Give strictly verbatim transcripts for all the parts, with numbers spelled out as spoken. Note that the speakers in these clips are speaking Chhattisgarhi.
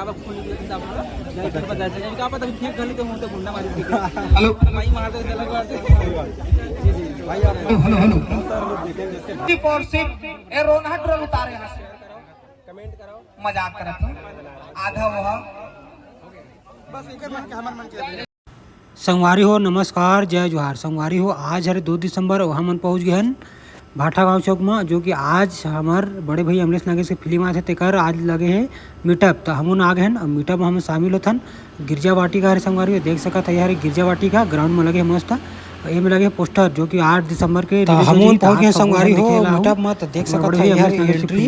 अब खून निकले तो आप बोलो, नहीं, फिर पता चले, क्या पता, फिर घली तो मुंह तो गुंडा मारी थी। हेलो। भाई मार दे, चला गया। जी, जी, भाई, आप हेलो, हेलो, हेलो। सर, लोग देखेंगे इसके सिर्फ और सिर्फ ए रोनहट रोल उतारे यहाँ से। कमेंट कराओ। मजाक करत हो। आधा वो। बस एक मन के, हमर मन के। संगवारी हो, नमस्कार, जय जोहार। संगवारी हो, आज हरे दो दिसंबर, अउ हमन पहुंच गए हन भाठा गांव चौक में, जो कि आज हमर बड़े भैया अमलेश नागेश के फिल्म आथे, तेकर आज लगे हे मीटअप। तो हमन आ गए हन, अब मीटअप में हमन शामिल होथन। गिरजा वाटिका हरे संगवारी हो, देख सकत है, ये हरे गिरजा वाटिका, ग्राउंड में लगे हे मस्त। एमे लगे हे पोस्टर, जो कि आठ दिसंबर के तो release हो हमन जाही। पहुंच गए हन संगवारी हो मीटअप में, तो देख सकत है, ये हरे एंट्री।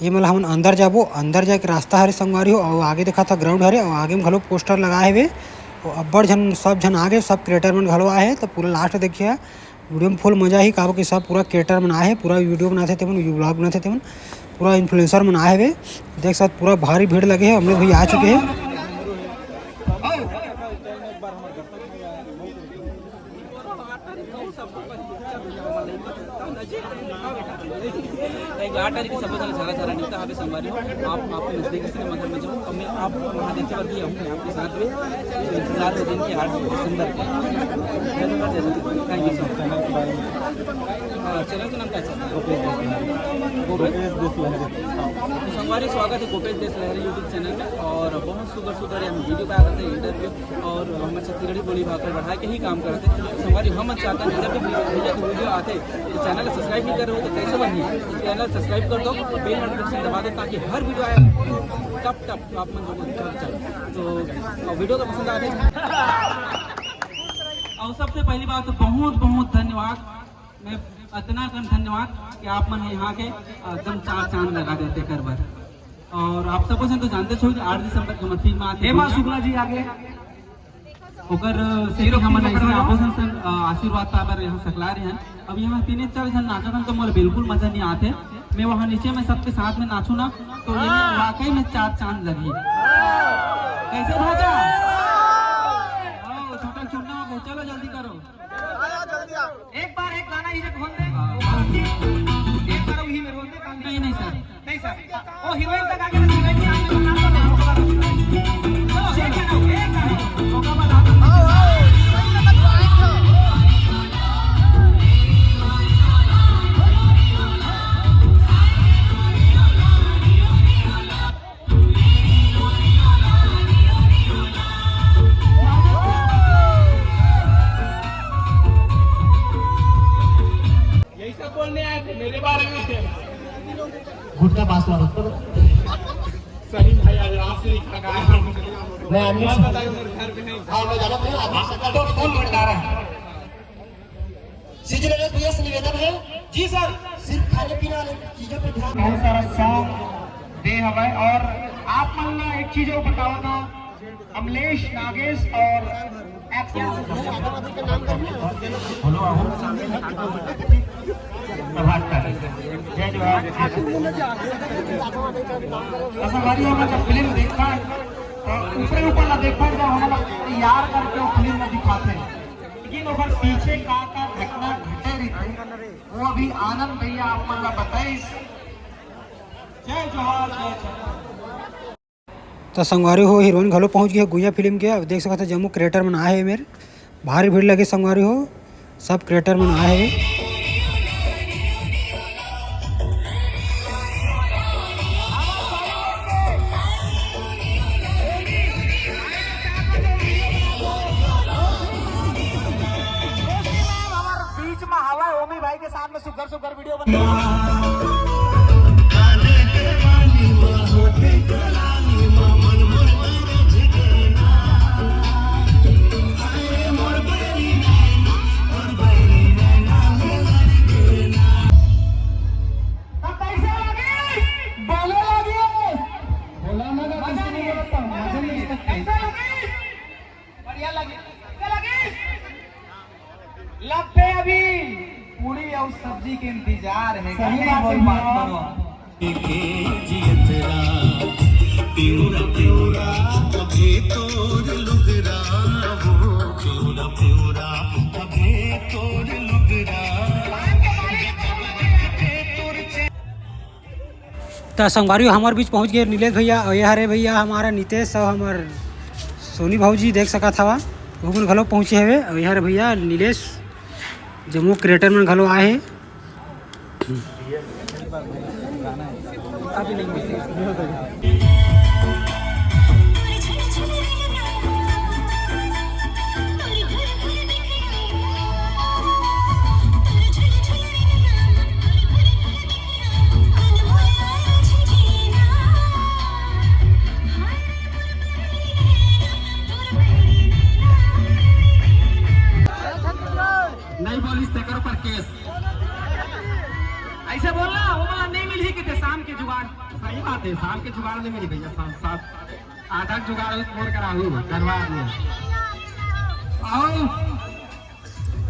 ये मतलब हमन अंदर जाबो, अंदर जाके रास्ता हरे संगवारी हो, अउ आगे देखा था ग्राउंड हरे, अउ आगे में घलो पोस्टर लगाए हवे, अउ अब्बड़ झन, सब झन आगे, सब क्रिएटर मन घलो आए हे। तो पूरा लास्ट देखिए, वीडियो में फुल मजा ही, काबर कि सब पूरा क्रिएटर मन आए हे, पूरा वीडियो बनाथे तेमन, व्लॉग बनाथे तेमन, पूरा इन्फ्लुएंसर मन आए हवे। देख सकत पूरा भारी भीड़ लगे हे, अमलेश भैया आ चुके हैं। एक आठ तारीख की सबसे ज्यादा सारा सारा नहीं था, अभी संगवारी हो, आप, आपको नजदीकी सिनेमा घर में जाओ, अब मैं आप वहाँ देखते वक्त ही आऊँ, मैं आपके साथ भी इंतजार में दिन के आठ सुंदर। Thank you so much। हाँ, चैनल का नाम क्या है सर? गोपेश देशलहरी। गोपेश देशलहरी। तो संगवारी, स्वागत है गोपेश देशलहरी YouTube चैनल में। और बहुत सुंदर सुंदर हम वीडियो बना रहे थे, इंटरव्यू, और हम छत्तीसगढ़ी बोली भाखा बढ़ा के ही काम करते हैं। तो संगवारी, हम चाहते हैं जब भी भैया की वीडियो आते तो चैनल सब्सक्राइब नहीं कर रहे हो तो कैसे बनिए, तो चैनल सब्सक्राइब कर दो, बेल नोटिफिकेशन दबा दो, ताकि हर वीडियो आए टप टप तो आप मन लोगों को चल। तो वीडियो का पसंद आते हैं। और सबसे पहली बात तो बहुत बहुत धन्यवाद, मैं अतना कन धन्यवाद कि आप मन यहाँ के एकदम चार चांद लगा देते कर बर। और आप सबो जन तो जानते हो कि आठ दिसंबर के हमर फिल्म आथे हेमा शुक्ला जी आगे। ओकर से हीरो हमन फिल्म ऐसे पकड़ो। आभूषण संग, अ, आशीर्वाद पाए बर यहाँ सकला रहे हैं। अब यहाँ तीन चार जन नाचत हन तो मोर बिल्कुल मजा नहीं आते। मैं वहाँ नीचे में सबके साथ में नाचू ना, तो ये वाकई में चार चांद लगी। कैसे भाजा? आओ, छोटा चुन्ना हो गया, चलो जल्दी करो। एक बार एक गाना इधर बोल दे। एक बार वही में बोल दे, नहीं, नहीं सर। नहीं सर। ओ हीरोइन तक आके बस हीरोइन के आगे बदनाम कर रहे हो। चलो, एक गाना, एक गाना। मौका बता दो। यही सब बोलने आए थे मेरे बारे में। गुटखा पास वाला। सलीम भाई आज रात से ही खा गया। मैं आदमी और बताइए, मेरे घर पे नहीं। हाँ, मैं जानता हूँ, आदमी सकल तो फोन भंडारा है। सीजी नरेश भैया से निवेदन है। जी सर। सिर्फ खाने पीने वाले चीजों पे ध्यान। बहुत सारा सॉन्ग दे हमें। और आप मन ला एक चीज और बताओ ना, अमलेश नागेश और एक्टर हेलो, आओ। प्रभात तारे। जय जोहार। ऐसा बारी होगा जब फिल्म देखा है, तो ऊपरे ऊपर ना देखा है, जब हम लोग तैयार करके वो फिल्म में दिखाते हैं। लेकिन ओकर पीछे का, का घटना घटे रही थी, वो अभी आनंद भैया आप मन ला बताइस। जय जोहार, जय छत्तीसगढ़। त संगवारी हो, हीरोइन घलो पहुंच गई है गुइया फिल्म के। अब देख सकत हो, जम्मो क्रिएटर मन आए हे मेर, भारी भीड़ लगे संगवारी हो, सब क्रिएटर मन आए हे। बीच में हवा ओमी भाई के साथ में सुग्घर सुग्घर वीडियो बना। तो कैसे लगे? बोले लगे। बोला ना, ना, किसी ने बोला था, मजा नहीं आता। कैसे लगे? बढ़िया लगे। कैसे लगे? लगथे अभी पूड़ी अउ सब्जी के इंतजार हे। सही बात हे भैया। पिंगरा पिंगरा अभी तोर लुगरा हो, पिंगरा पिंगरा अभी तोर लुगरा। त त संगवारी हो, हमर बीच पहुंच गए नीलेश भैया, अउ ये हरे भैया हमारा नितेश अउ हमर सोनी भौजी, देख सकत हवा, वो मन घलो पहुंचे हवे। अउ ये हरे भैया नीलेश, जम्मो क्रिएटर मन घलो आए हे। नहीं बोलिस तेकर ऊपर केस। ऐसे बोलना, वो बोला नहीं मिली कि ते शाम के जुगाड़। सही बात है, शाम के जुगाड़ नहीं मिली भैया, शाम सात आधा जुगाड़ हुई, मोर करा हुई, करवा दिए। आओ।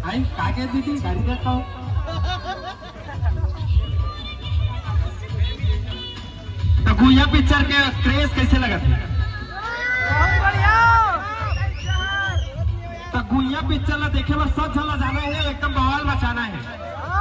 आई, काके दीदी, गाड़ी देखो। तो गुइया पिक्चर के क्रेज कैसे लगत है? तो गुइया पिक्चर ला देखे बर सब झन ला जाना है।